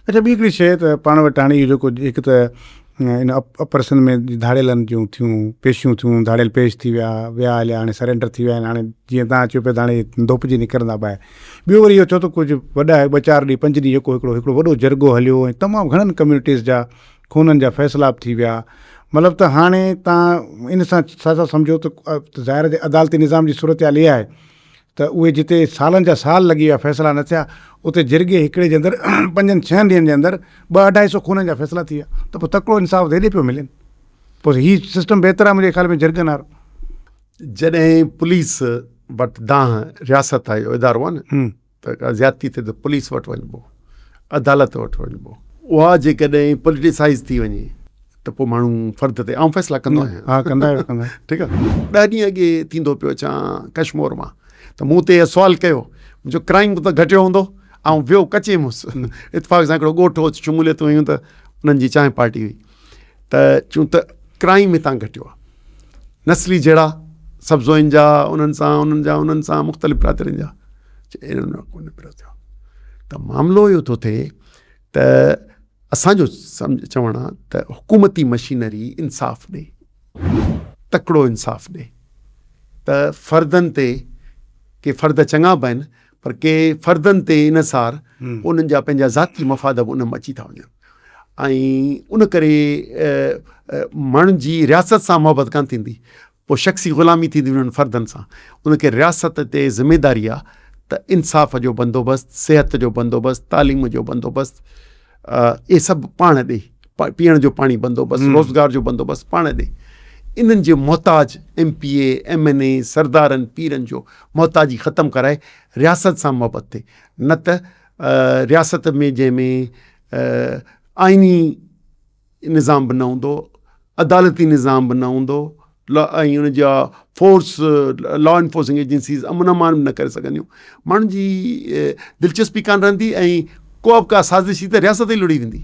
اڇا ٻي هڪڙي شيء ته پاڻ وٽ هاڻي اهو جيڪو هڪ ته ان اپر سنڌ ۾ ڌاڙيلن جون ٿيون پيشيون ٿيون ڌاڙيل پيش ٿي ويا ويا هليا هاڻي سرينڊر ٿي ويا آهن هاڻي جيئن تان چيو پيا ته هاڻي ڌوپجي نڪرندا ٻاهر ٻيو وري اهو ٿيو ته ڪجهه وڏا ٻه چار ڏينهن پنج ڏينهن جيڪو هڪڙو هڪڙو وڏو جرڳو هليو ۽ تمام گهڻن ڪميونٽيز جا خونن جا فيصلا به ٿي ويا مطلب ته هاڻي تان ان سان ڇا ٿا سمجهو ته ظاهر آهي عدالتي نظام جي صورتحال اها آهي ته اهي جتي سالن جا سال لڳي ويا فيصلا نه ٿيا اتي جرڳي هڪڙي جي اندر پنجن ڇهن ڏينهن جي اندر ٻه اڍائي سو خونن جا فيصلا ٿي ويا ته پوء تڪڙو انصاف ته هيڏي پيو ملين پوء هي سسٽم بهتر آهي منهنجي خيال ۾ جرڳن وارو. جڏهن پوليس وٽ دانهن رياست آهي اهو ادارو آهي نه ته ڪا زيادتي ٿئي ته پوليس وٽ وڃبو عدالت وٽ وڃبو اها جيڪڏهن پوليٽيسائز ٿي وڃي ته پوء ماڻهو فرد تي آئون فيصلا ڪندو آهيان ها ڪندا آهيو ڪندا ٺيڪ آهي ڏهه ڏينهن اڳي ٿيندو پيو اچان ڪشمور مان ته مون تي سوال ڪيو منهنجو ڪرائم ته گهٽيو هوندو آئون ويو ڪچي مس اتفاق سان هڪڙو ڳوٺ هو شموليت هيون ته انهن جي چانهه پارٽي هئي ته چون ته ڪرائم هتان گهٽيو آهي نسلي جهيڙا سبزوئن جا انهن سان انهن جا انهن سان مختلف برادرين جا انهن ۾ ڪونه پيو ٿيو ته معاملو اهو ٿو ٿئي ته اسان جو چوڻ آ ته حڪومتي مشينري انصاف ڏي، تڪڙو انصاف ڏي ته فردن تي ڪي فرد چڱا به آهن پر ڪي فردن تي انحصار انهن جا پنهنجا ذاتي مفاد به ان ۾ اچي ٿا وڃن ۽ ان ڪري ماڻهن جي رياست سان محبت ڪانه ٿيندي پوء شخصي غلامي ٿيندي انهن فردن سان. ان کي رياست تي ذميداري آ ته انصاف جو بندوبست، صحت جو بندوبست، تعليم جو بندوبست اهي سڀ پاڻ ڏي، پيئڻ جو پاڻي بندوبست، روزگار جو بندوبست پاڻ ڏي. انهن جي محتاج M P A, M N A, سردارن، پيرن جو محتاجي ختم ڪرائي رياست سان محبت ٿئي نه ته رياست ۾ جنهن ۾ آئيني نظام به نه هوندو، عدالتي نظام به نه هوندو ۽ ان جا فورس لا انفورسنگ ايجنسيز امن امان به نه ڪري سگهنديون ماڻهن جي دلچسپي ڪانه رهندي ۽ ڪو به ڪا سازش ٿي ته رياست ئي لڙهي ويندي.